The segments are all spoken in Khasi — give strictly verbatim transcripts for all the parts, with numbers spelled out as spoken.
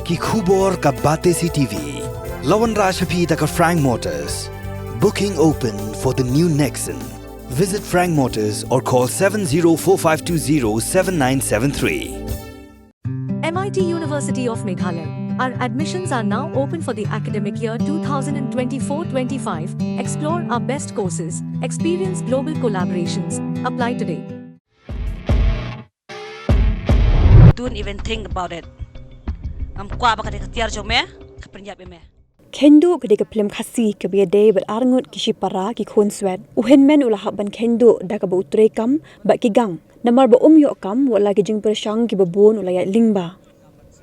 Ki khubor ka Batesi T V. La wanrah sha phi da ka Frank Motors. Booking open for the new Nexon. Visit Frank Motors or call seven zero four five two zero seven nine seven three. M I T University of Meghalaya. Our admissions are now open for the academic year twenty twenty-four twenty-five. Explore our best courses, experience global collaborations. Apply today. Don't even think about it. Ngam kwah ba ka dei ka tiar jong me, ka pynïap ïa me. Kheiñduh ka dei ka phlim Khasi kaba ïadei bad arngut ki shipara ki khun swet. U hynmen u la hap ban kheiñduh da kaba u trei kam bad ki gang. Namar ba um ïoh kam wat la ki jingpyrshang kiba bun u la ïaid lyngba.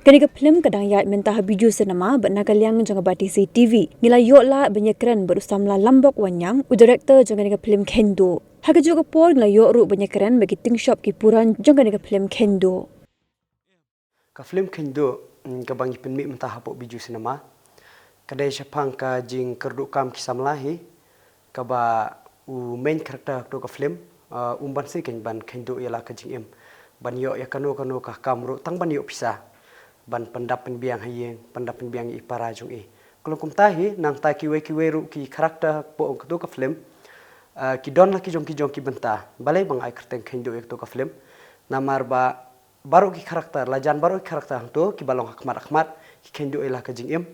Kane ka phlim ka dang ïaid mynta ha Bijou Cinema bad na ka liang jong ka Batesi T V ngi la ïoh lad ban ïakren bad u samla Lambok Wanniang, u director jong kane ka phlim Kheiñduh. Ha kajuh ka por ngi la ïoh ruh ban ïakren bad ki tyngshop ki puran jong kane ka phlim Kheiñduh. Ka phlim Kheiñduh kaba ngi pynmih mynta hapoh Bijou Cinema ka dei shaphang ka jingkyrduh kam ki samla hi, kaba u main character ha kato ka phlim um ban sdang ban kheiñduh ïa la ka jingim, ban ïoh ïa kano kano ka kam ruh tang ban ïoh pisa, ban pyndap pynbiang ha ïing, pyndap pynbiang ïa i para jong i. Ka long kumta hi, nangta kiwei kiwei ruh ki character hapoh kato ka phlim ki don la ki jong ki jong ki bynta. Balei ba nga ai kyrteng Kheiñduh ïa kato ka phlim? Namar ba baroh ki character, la jan baroh ki character hangto kiba long ha khmat ha khmat ki kheiñduh ïa la ka jingim,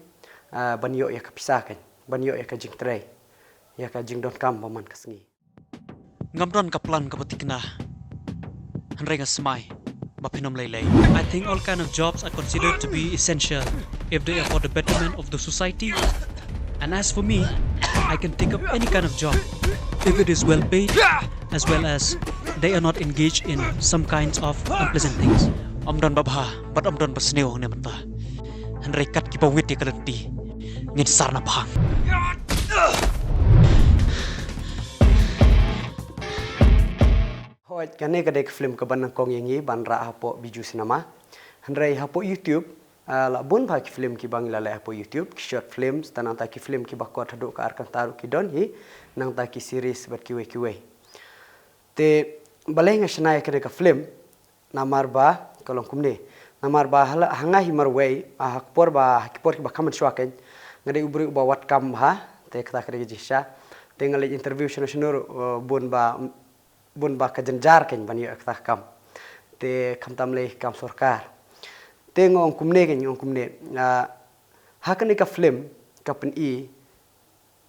ban ïoh ïa ka pisa, kan ban ïoh ïa ka jingtrei, ïa ka jingdonkam ba man ka sngi. Ngam don ka plan kaba thikna, hynrei nga smai ba phin ym lei lei. I think all kind of jobs are considered to be essential if they are for the betterment of the society. And as for me, I can take up any kind of job if it is well paid, as well as they are not engaged in some kinds of unpleasant things. Ym don ba bha bad ym don ba sniew hangne mynta, hynrei kat kiba wit ïa ka lynti ngin sar na phang. Hooid, kane ka dei ka phlim kaba nyngkong ïa ngi ban rah hapoh Bijou Cinema. Hynrei hapoh YouTube la bun bha ki phlim kiba ngi la leh hapoh YouTube, ki short films, te nangta ki phlim kiba kot haduh ka ar kynta ruh ki don hi, nangta ki series bad kiwei kiwei. Te balei nga shna ïa kane ka phlim? Namar ba ka long kumne, namar ba ha nga hi marwei, ha ka por ba, ha ki por kiba kham mynshuwa, kan nga dei u briew uba wad kam bha. Te kata ka dei ka jingshisha. Te nga leit interview shano shano ruh bun ba bun ba ka jynjar, kan ban ïoh ïa kata ka kam. Te khamtam lei kam sorkar. Te nga ong kumne, kan nga ong kumne, ha kane ka phlim ka pyni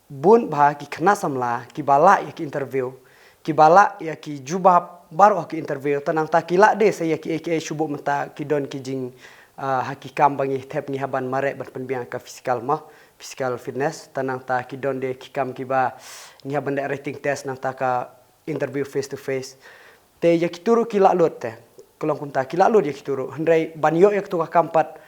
bun bha ki khynnah samla kiba lah ïa ki interview, kiba lah ïa ki jubab baroh ha ki interview, te nangta ki lah de sa ïa kiei kiei shuh bad mynta ki don ki jing, ha ki kam ba ngi thep ngi hap ban mareh ban pynbiang ka physical, mo, physical fitness, te nangta ki don de ki kam kiba ngi hap ban leh writing test, nangta ka interview face to face. Te ïa kito ruh ki lah lut, te ka long kumta, ki lah lut ïa kito ruh, hynrei ban ïoh ïa kato ka kam pat,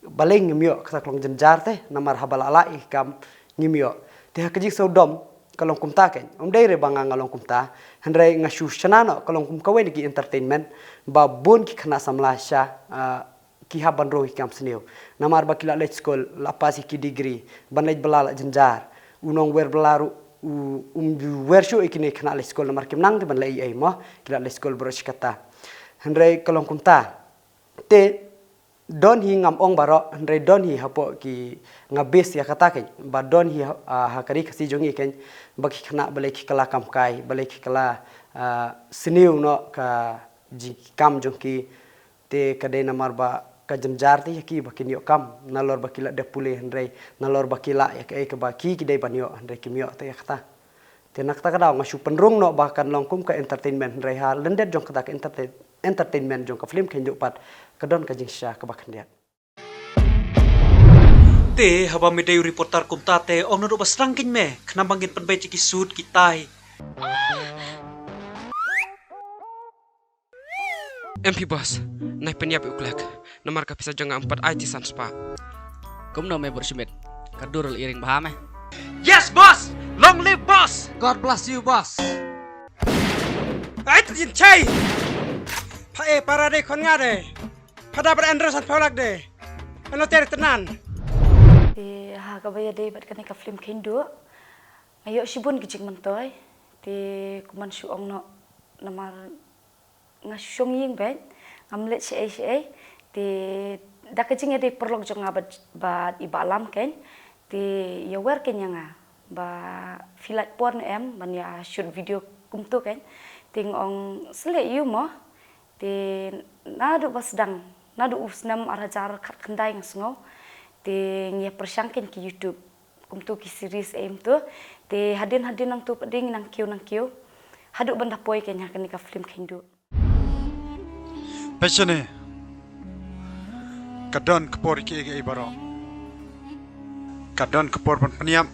balei ngim ïoh? Kata ka long jynjar, te namar haba la lah ïa ki kam ngim ïoh. Te ha ka jingsngewdom ka long kumta, kan ym dei re ba nga nga long kumta, hynrei nga shu shna noh, ka long kum kawei na ki entertainment ba bun ki khynnah samla sha ki hap ban rung ïa ki kam sniew. Namar ba ki la leit skul, la pass ïa ki degree, ban leit bylla la jynjar. U nongwer bylla ruh um ju wer shuh ïa kine ki khynnah leit skul namar kim nang te ban leh ei ei, mo, ki la leit skul baroh shi katta. Hynrei ka long kumta. Te don hi, ngam ong baroh, hynrei don hi hapoh ki, nga base ïa kata, kan ba don hi ha ka Ri Khasi jong ngi, kan ba ki khynnah balei ki kylla kam kai, balei ki kylla sniew noh ka jingkam jong ki. Te ka dei namar ba ka jynjar te ïa ki ba kin ïoh kam, nalor ba ki la dep pule, hynrei nalor ba ki lah ïa kaei kaba ki ki dei ban ïoh, hynrei kim ïoh te ïa kata. Te na kata ka daw nga shu pynrung noh ba kan long kum ka entertainment, hynrei ha lyndet jong kata ka entertain, entertainment jong ka phlim Kheiñduh pat ka don ka jingshisha kaba khyndiat. Te haba me dei u reporter kumta te ong naduh ba sdang, kan me, khnang ba ngin pynbeit ïa ki suit ki tie. Em phi boss, nai pynïap ïa u Klek, namar ka pisa jong nga ym pat ai te san spah. Kumno me Bursmit, ka dur la iring bha me. Yes boss, long live boss. God bless you boss. Ai tu jin chai. Pha e para de khon nga de. Pha da bar Andrew san pholak de. Ano ter tenan. Te ha kaba ïadei bad kane ka phlim Kheiñduh nga ïoh shibun ki jingmyntoi. Te kumban shu ong noh namar nga shu shong ïing beit, ngam leit shaei shaei. Te Da ka jingïadei paralok jong nga bad, bad i Bah Lam kein, te ïawer kein ïa nga ba phi lah por ne em ban ïa shoot video kumto kein. Te nga ong sa leh ïa u mo. Te naduh ba sdang, naduh u snem ar hajar khatkhyndai nga sngew. Te nga ïa pyrshang kein ki YouTube. Kumto ki series em to. Te hadien hadien nangto pat dei ngi nang kiew nang kiew. Haduh ban da poi kein ha kane ka film Khein Duh. Peit shane. Ka don ka por kiei kiei baroh. Ka don ka por ban pynïap.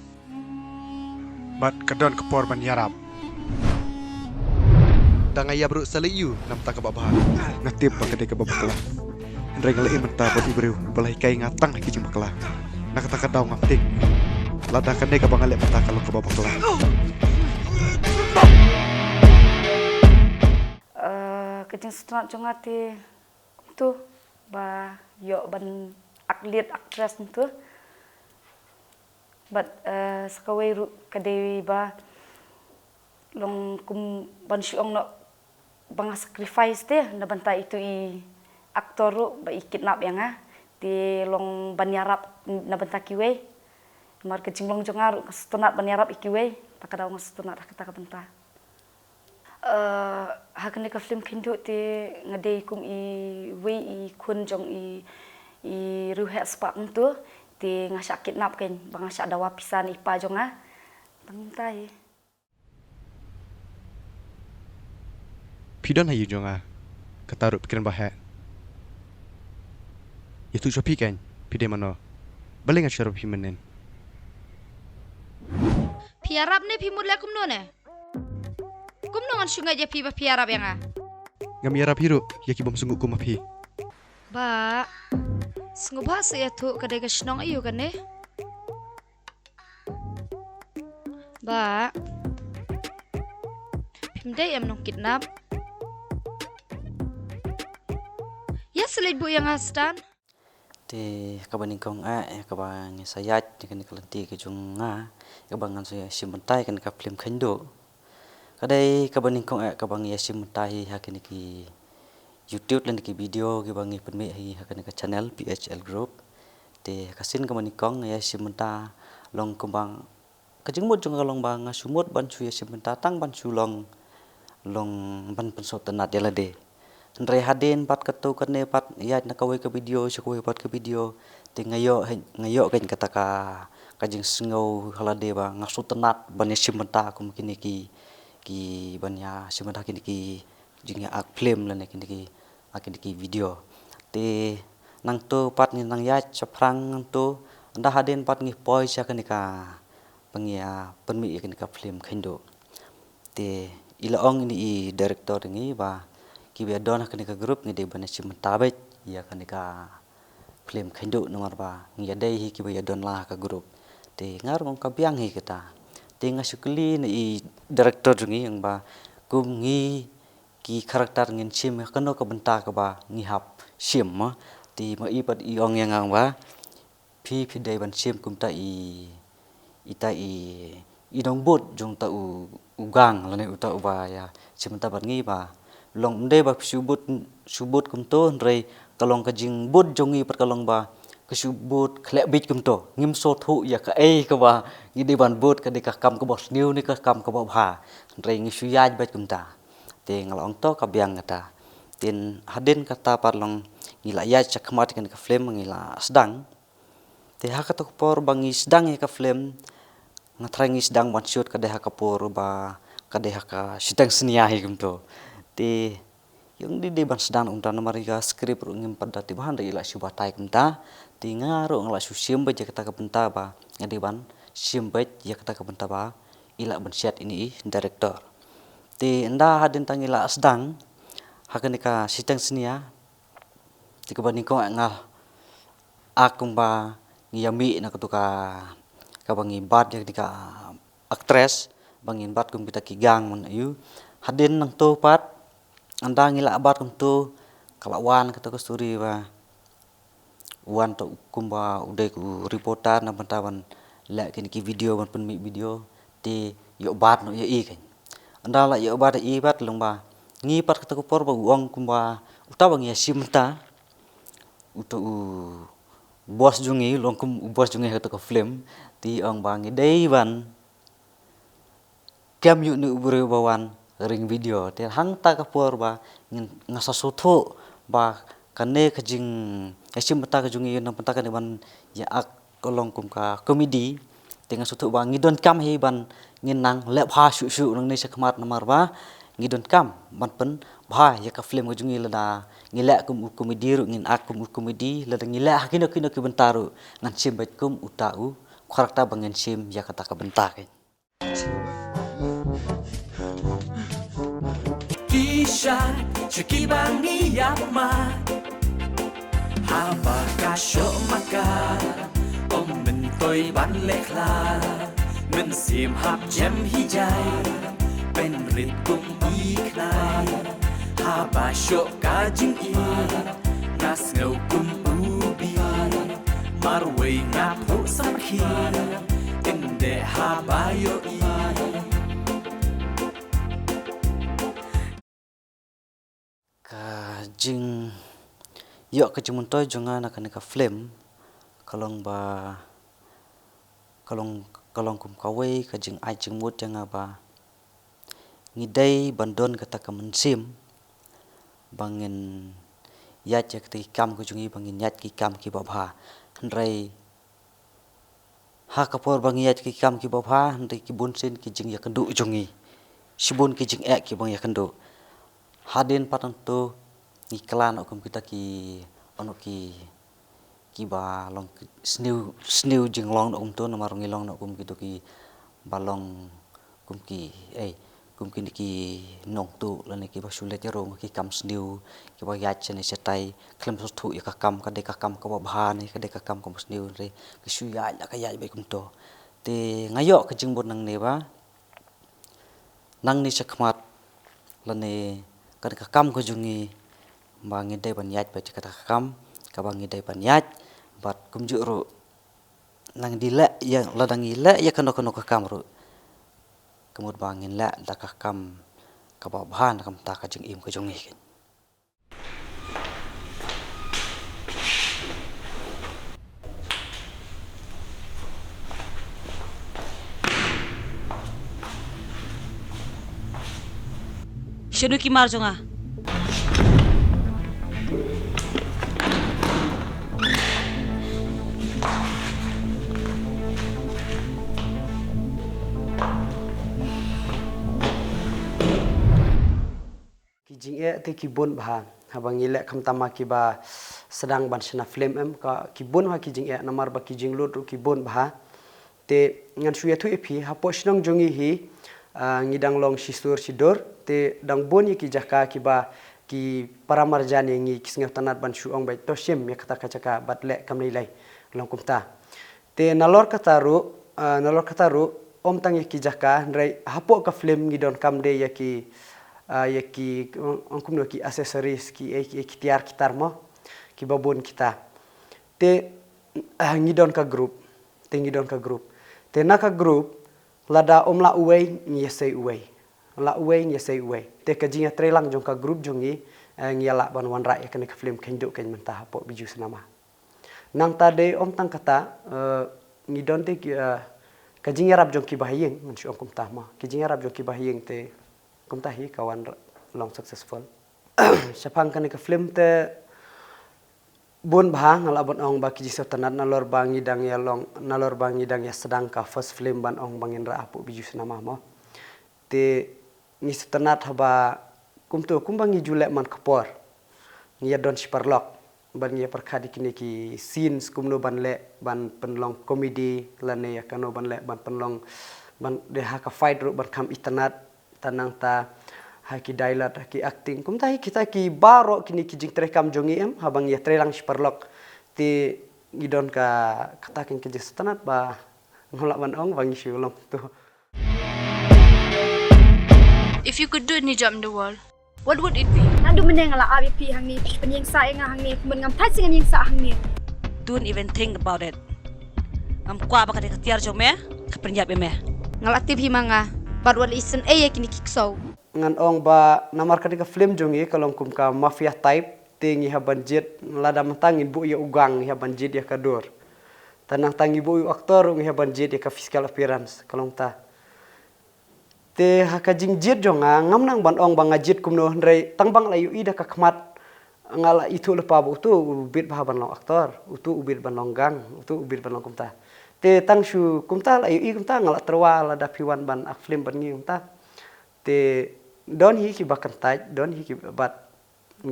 Bad ka don ka por ban ïarap. Da nga ïap ruh sa leh ïa u na bynta kaba bha. Nga tip ba ka dei kaba bakla. Hynrei nga leh mynta bad u briew ba la hikai nga tang ha ki jingbakla. Na kata ka daw ngam tieng. Lada kane kaba nga leh mynta ka long kaba bakla. Eh, ka jingsngewtynnat jong nga te kumto ba ïoh ban act lead actress kumto. Bad, eh, sa kawei ruh ka dei ba long kum ban shu ong noh ba nga sacrifice te na bynta itu i actor ruh ba i kidnap ïa nga. Te long ban ïarap na bynta kiwei. Namar ka jinglong jong nga ruh nga sngewtynnat ban ïarap ïa kiwei. Ta ka daw nga sngewtynnat ha kata ka bynta. Eh, ha kane ka film Khein Duh te nga dei kum iwei i khun jong i, i riewheh spah kumto. Te nga shah kidnap kein ba nga shah dawa pisa na i pa jong nga. Tang mynta hi. Phi don ha ïing jong nga. Kata ruh phi kren ba heh. Ïathuh sha phi kein, phi dei mano. Balei ngan shu ïarap ïa phi mynnin. Phi ïarap ne phi mut leh kumno ne? Kumno ngan shu ngeit ïa phi ba phi ïarap ïa nga? Ngam ïarap hi ruh ïa ki bym sngewbha kum ma phi. Bah, sngewbha sa ïathuh ka dei ka shnong aïu kane? Bah, phim dei em nong kidnap? Ïa sa leit buh ïa nga stan. Te kaba nyngkong eh, kaba ngi sa ïaid ïa kane ka lynti ka jong nga, kaba ngan sa ïashim bynta ïa kane ka film Khein Duh. Ka dei kaba nyngkong eh, kaba ngi ïashim bynta hi ha kine ki YouTube lane ki video kiba ngi pynmih hi ha kane ka channel P H L Group. Te ha ka sien kaba nyngkong ngi ïashim bynta long kumba ka jingmut jong nga ka long ba nga shu mut ban shu ïashim bynta tang ban shu long, long ban pynsngewtynnat ïa lade. Hynrei hadien pat katto katne pat ïaid na kawei ka video sha kawei pat ka video, te nga ïoh, nga ïoh kein kata ka, ka jingsngew ha lade ba nga sngewtynnat ban ïashim bynta kum kine ki, ki ban ïashim bynta kine ki jingïa act film lane kine ki, ah, kine ki video. Te nangto pat ngi nang ïaid shaphrang nangto, ynda hadien pat ngi poi sha kane ka ba ngi ïa pynmih ïa kane ka film Khein Duh. Te i la ong ine i director ngi ba kiba ïa don ha kane ka group ngi dei ban ïashim bynta beit ïa kane ka film Khein Duh namar ba ngi ïa dei hi kiba ïa don la ha ka group. Te nga ruh nga ong ka biang hi kata. Te nga shu kylli ine i director jong ngi ong ba kum ngi ki character ngin shim ha kano ka bynta kaba ngi hap shim ma. Te ma i pat i ong ïa nga ong ba phi, phi dei ban shim kumta i, ita i, i nongbud jong uta u, u gang lane uta uba ïashim bynta bad ngi ba long ym dei ba phi shu bud, shu bud kumto hynrei ka long ka jingbud jong ngi pat ka long ba ka shu bud khleh bit kumto. Ngim sngewthuh ïa kaei kaba ngi dei ban bud, ka dei ka kam kaba sniew ne ka kam kaba bha. Hynrei ngi shu ïaid beit kumta. Te nga la ong to ka biang kata. Te hadien kata pat long ngi la ïaid shakhmat kane ka film ngi la sdang. Te ha kata ka por ba ngi sdang ïa ka film, nga tharai ngi sdang ban shoot ka dei ha ka por ba ka dei ha ka shiteng synñia hi kumto. Te ïa ngi dei ban sdang kumta namar ïa ka script ruh ngim pat da tip ba hynrei i la shu batai kumta. Te nga ruh nga la shu shim beit ïa kata ka bynta ba nga dei ban shim beit ïa kata ka bynta ba i la ban shet ine i director. Te ynda hadien ta ngi la sdang ha kane ka shiteng synñia. Te kaba nyngkong eh nga ak kumba ngi ïa mih na katu ka, kaba ngi bat ïa kane ka actress ba ngin bat kum kita ki gang man aïu. Hadien nangto pat ynda ngi la bat kumto ka la wan katu ka story ba wan to kumba u dei u reporter na bynta ban leh kine ki video ban pynmih video. Te ïoh bat noh ïa i kein. Ynda la ïoh bat ïa i pat long ba ngi pat kata ka por ba u ong kumba uta ba ngi ïa shim mynta Uto u boss jong ngi, long kum u boss jong ngi ha kato ka film, te i ong ba ngi dei ban kem ïa une u briew ba wan ring video. Te hangta ka por ba ngin, nga sa sngewthuh ba kane ka jing, ka shim bynta ka jong ngi, na bynta kane ban ïa act ka long kum ka comedy. Te nga sngewthuh ba ngi donkam hi ban ngin nang leh bha shuh shuh nangne shakhmat, namar ba ngi donkam ban pynbha ïa ka film ka jong ngi. Lada ngi leh kum u comedy ruh, ngin act kum u comedy, lada ngi leh ha kino kino ki bynta ruh, ngan shim beit kum uta u character ba ngin shim ïa kata ka bynta keiñ. Ki sha, sha kiba ngi ïap ma. Haba ka shoh ma ka, ym myntoi ban leh khlad. Mynsiem hap jem hi jai, pynrit kum i khnai. Haba shoh ka jingim, nga sngew kum u bieit. Marwei nga phuh samrkhie, ynda haba ïohi. Ka jingïoh ka jingmyntoi jong nga na kane ka film ka long ba, ka long, ka long kum kawei ka jingai jingmut ïa nga ba ngi dei ban don kata ka mynsiem ba ngin ïaid ïa kata ki kam ka jong ngi, ba ngin ïaid ki kam kiba bha. Hynrei ha ka por ba ngi ïaid ki kam kiba bha, hynrei ki bun sien ki jingïakynduh jong ngi, shibun ki jingeh kiba ngi ïakynduh. Hadien pat hangto ngi kylla noh kum kita ki, ono ki, kiba long ki sniew, sniew jinglong noh kumto, namar ngi long noh kum kito kiba long kum ki, ei, kum kine ki nongtuh lane kiba shu leit ïarung ha ki kam sniew, kiba ïaid shane shatai, khlem sngewthuh ïa ka kam, ka dei ka kam kaba bha ne ka dei ka kam kaba sniew, hynrei ki shu ïaid la ka ïaid beit kumto. Te nga ïoh ka jingmut nangne ba nangne shakhmat lane kane ka kam ka jong ngi ba ngi dei ban ïaid beit ïa kata ka kam kaba ngi dei ban ïaid, bad kumjuh ruh nang dei leh ïa, lada ngi leh ïa kano kano ka kam ruh, ka mut ba ngin leh da ka kam kaba bha na ka bynta ka jingim ka jong ngi. Shano ki mar jong nga? Ki jingeh te ki bun bha haba ngi leh khamtam ma kiba sdang ban shna film, em, ka ki bun bha ki jingeh, namar ba ki jinglut ruh ki bun bha. Te ngan shu ïathuh ïa phi, hapoh shnong jong ngi hi, ah, ngi dang long shisur shidur, te dang bun ïa ki jaka kiba ki para marjan ïa ngi ki sngewtynnat ban shu ong beit to shim ïa kata ka jaka bad leh kam lei lei, long kumta. Te nalor kata ruh, ah, nalor kata ruh, ym tang ïa ki jaka, hynrei hapoh ka film ngi donkam de ïa ki, ah, ïa ki, ong kumno, ki accessories, ki, ïa ki, ïa ki tiar ki tar mo, kiba bun kita. Te, ah, ngi don ka group, te ngi don ka group. Te na ka group, lada ym lah uwei, ngi ïasei uwei. Lah uwei, ngi ïasei uwei. Te ka jingïatreilang jong ka group jong ngi, eh, ngi ïa lah ban wanrah ïa kane ka film Kheiñ Duh Kheiñ Mynta hapoh Bijou Cinema. Nangta de ym tang kata, eh, ngi don te ki, eh, ka jingïarap jong ki bahaïing, ngan shu ong kumta mo. Ki jingïarap jong ki bahaïing te kumta hi ka wan long successful. Shaphang kane ka film te bun bha, nga lah ban ong ba ki jingsngewtynnat nalor ba ngi dang ïa long, nalor ba ngi dang ïa sdang ka first film ban ong ba ngin rah hapoh Bijou Cinema mo. Te ngi sngewtynnat haba kumto, kumba ngi ju leh man ka por, ngi ïa don shi paralok ban ngi ïa pyrkhat ïa kine ki scenes kumno ban leh ban pynlong comedy lane ïa kano ban leh ban pynlong, ban de ha ka fight ruh ban kham itynnat. Te nangta ha ki dialogue, ha ki acting, kumta hi kita ki baroh kine ki jingtreikam jong ngi, em, haba ngi ïatreilang shi paralok. Te ngi don ka, kata keiñ ka jingsngewtynnat ba ngam lah ban ong ba ngi shu long kumto. If you could do any job in the world, what would it be? Naduh mynne nga la ap ïa phi hangne, phi pynïeng sah ïa nga hangne, kumno ngam thait shuh ngam ïeng sah hangne. Don't even think about it. Ngam kwah ba ka dei ka tiar jong me ka pynïap ïa me. Nga la tip hi ma nga, bad wat la isynei ïa kine ki ksew. Ngan ong ba namar ka dei ka film jong ngi ka long kum ka mafia type. te ngi hap ban jied, lada mynta ngin buh ïa u gang ngi hap ban jied ïa ka dur. Te nangta ngi buh ïa u actor ruh ngi hap ban jied ïa ka physical appearance, ka long ta. Te ha ka jingjied jong nga, ngam nang ban ong ba nga jied kumno hynrei tang ba nga la ïohi da ka khmat nga la ithuh lypa ba utu u bit bha ban long actor, utu u bit ban long gang, utu u bit ban long kumta. Te tang shu kumta la ïohi kumta nga la tyrwa lada phi wan ban act film bad ngi kumta. Te don hi kiba kyntait, don hi kiba bad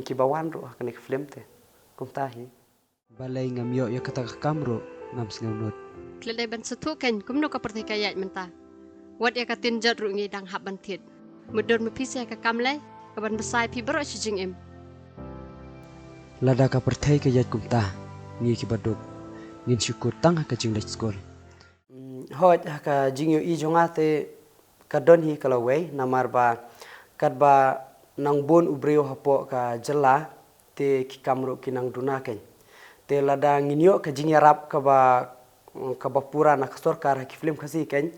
kiba wan ruh ha kane ka film te. Kumta hi. Balei ngam ïoh ïa kata ka kam ruh ngam sngew nud. Khlem dei ban sngewthuh kein kumno ka pyrthei ka ïaid mynta. Wat ïa ka tin jot ruh ngi dang hap ban thied. Mudon ma phi sa ïa ka kam lei ka ban bsa ïa phi baroh shi jingim. Lada ka pyrthei ka ïaid kumta ngi kiba duk ngin shu kut tang ha ka jingleit skul. Mm, hooid, ha ka jingïohi jong nga te ka don hi ka lawei, namar ba katba nang bun u briew hapoh ka jylla te ki kam ruh ki nang duna kein. Te lada ngin ïoh ka jingïarap kaba, kaba pura na ka sorkar ha ki film Khasi kein,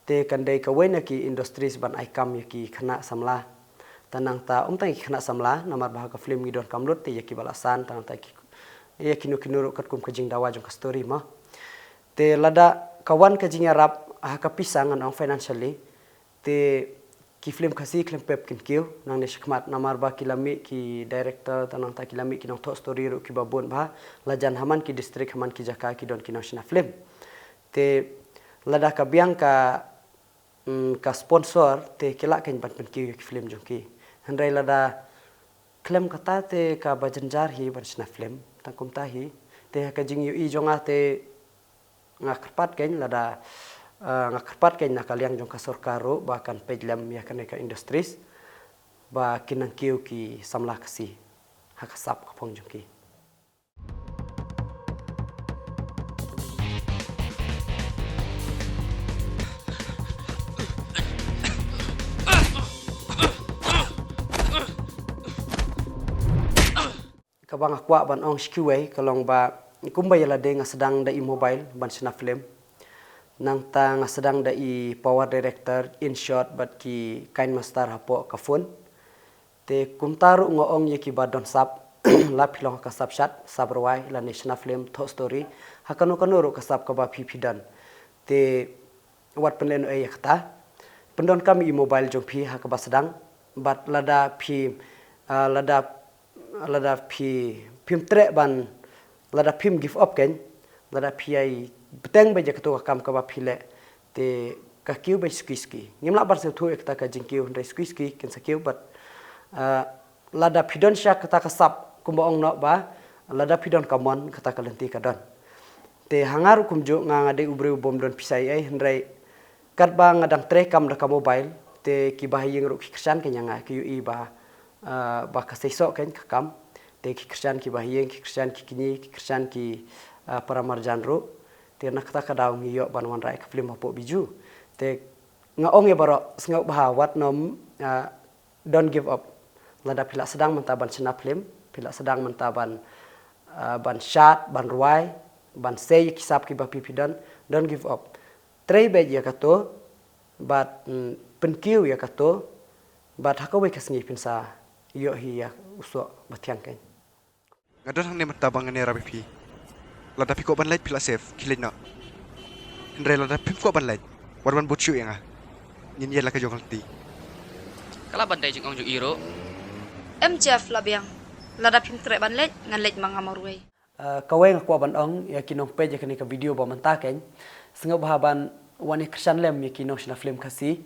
te kan dei kawei na ki industries ban ai kam ïa ki khynnah samla. Te nangta ym tang ïa ki khynnah samla, namar ba ha ka film ngi donkam lut te ïa kiba la san, te nangta ki, ïa kino kino ruh katkum ka jingdawa jong ka story mo. Te lada ka wan ka jingïarap ha ka pisa ngan ong financially, te ki film Khasi khlem pep kin kiew nangne shakhmat namar ba ki la mih ki director te nangta ki la mih ki nongthoh story ruh kiba bun bha, la jan ha man ki district ha man ki jaka ki don ki nongshna film. Te lada ka biang ka, mm, ka sponsor te ki lah kein ban pynkiew ïa ki film jong ki. Hynrei lada khlem kata te kaba jynjar hi ban shna film. Tang kumta hi te ha ka jingïohi jong nga te nga kyrpad kein lada, eh, nga kyrpad kein na ka liang jong ka sorkar ruh ba kan peit lem ïa kane ka industries ba kin nang kiew ki samla Khasi ha ka sap ka phong jong ki. Kaba nga kwah ban ong sha kiwei ka long ba kumba ïa lade nga sdang da i mobile ban shna film. Nangta nga sdang da i power director, InShot bad ki KineMaster hapoh ka phone. Te kumta ruh nga ong ïa kiba don sap, la phi long ha ka sap shad, sap rwai, lane shna film, thoh story, ha kano kano ruh ka sap kaba phi phi don. Te wat pynlehnohei ïa kata. Pyndonkam ïa i mobile jong phi ha kaba sdang bad lada phi, ah, lada, lada phi, phim treh ban, lada phim give up kein, lada phi ïai bteng beit ïa kato ka kam kaba phi leh te ka kiew beit suki suki. Ngim lah ban sngewthuh ïa kata ka jingkiew hynrei suki suki kin sa kiew bad, ah, lada phi don sha kata ka sap kumba ong noh ba lada phi don ka mon kata ka lynti ka don. Te ha nga ruh kumjuh nga nga dei u briew bym don pisa ei ei hynrei katba nga dang trei kam da ka mobile te kiba ha ïing ruh ki kyrshan kein ïa nga ki ïohi ba, ah, ba ka seisoh kein ka kam. Te ki kyrshan kiba ha ïing, ki kyrshan ki kñi, ki kyrshan ki, ah, para marjan ruh. Te na kata ka daw ngi ïoh ban wanrah ïa ka film hapoh Bijou. Te nga ong ïa baroh sngewbha wat nym, ah, don't give up. Lada phi la sdang mynta ban shna film, phi la sdang mynta ban, ah, ban shad, ban rwai, ban sei ïa ki sap kiba phi phi don, don't give up. Trei beit ïa kato bad, mm, pynkiew ïa kato bad ha kawei ka sngi phin sa ïoh hi ïa u soh ba thiang kein. Nga don hangne mynta ba ngan ïarap ïa phi. Lada phi kwah ban leit phi la safe, khie leit noh. Hynrei lada phim kwah ban leit, wat ban bud shuh ïa nga. Ngin ïaid la ka jong ka lynti. Ka lah ban dei jingong jong i ruh. Em Jeff, la biang. Lada phim treh ban leit ngan leit ma nga marwei. Ah, kawei nga kwah ban ong ïa ki nongpeit ïa kane ka video ba mynta kein. Sngewbha ban wan ïa kyrshan lem ïa ki nongshna film Khasi.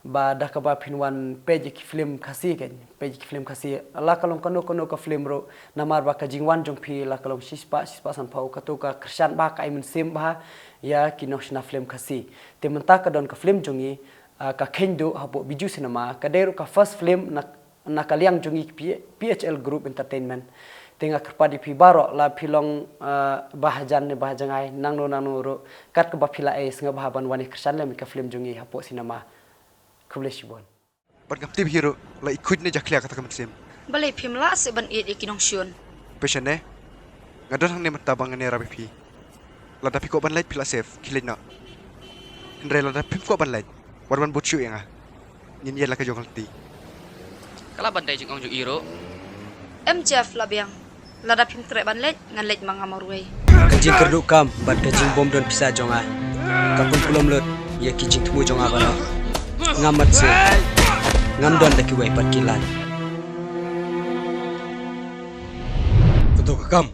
Ba da kaba phin wan peit ïa ki film Khasi kein, peit ïa ki film Khasi. La ka long kano kano ka film ruh namar ba ka jingwan jong phi la ka long shispah, shispah sanphew, kato ka kyrshan bha, ka ai mynsiem bha ïa ki nongshna film Khasi. Te mynta ka don ka film jong ngi, ah, Ka Kheiñ Duh hapoh Bijou Cinema, ka dei ruh ka first film na na ka liang jong ngi P-, P H L Group Entertainment. Te nga kyrpad ïa phi baroh la phi long, eh, ba hajan ne ba hajangai, nangno nangno ruh, kat kaba phi la ei sngewbha ban wan ïa kyrshan lem ïa ka film jong ngi hapoh cinema. Khublei shibun. Bad ngam tip hi ruh la i khuid ne jakhlia kata ka mynsiem. Balei phim lah seh ban ïeit ïa ki nongshun? Phi shane? Nga don hangne mynta ba ngan ïarap ïa phi. Lada phi kwah ban leit phi la safe, khie leit noh. Hynrei lada phim kwah ban leit, wat ban bud shuh ïa nga. Ngin ïaid la ka jong ka lynti. Ka lah ban dei jingong jong i ruh. Em Jeff, la biang. Lada phim treh ban leit, ngan leit ma nga marwei. Ka jingkyrduh kam bad ka jingbym don pisa jong nga ka pynpulom lut ïa ki jingthmu jong nga baroh. Ngam mat shuh. Ngam don da kiwei pat ki lad. Kato ka kam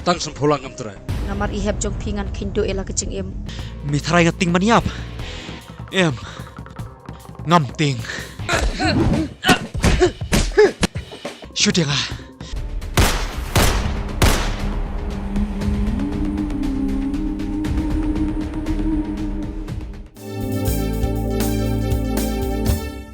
tang sngewphew lang kam trai. Nga mar i hep jong phi ngan kheiñ duh ïa la ka jingim. Me trai nga tieng ban ïap? Em, ngam tieng. Shu tieng ah.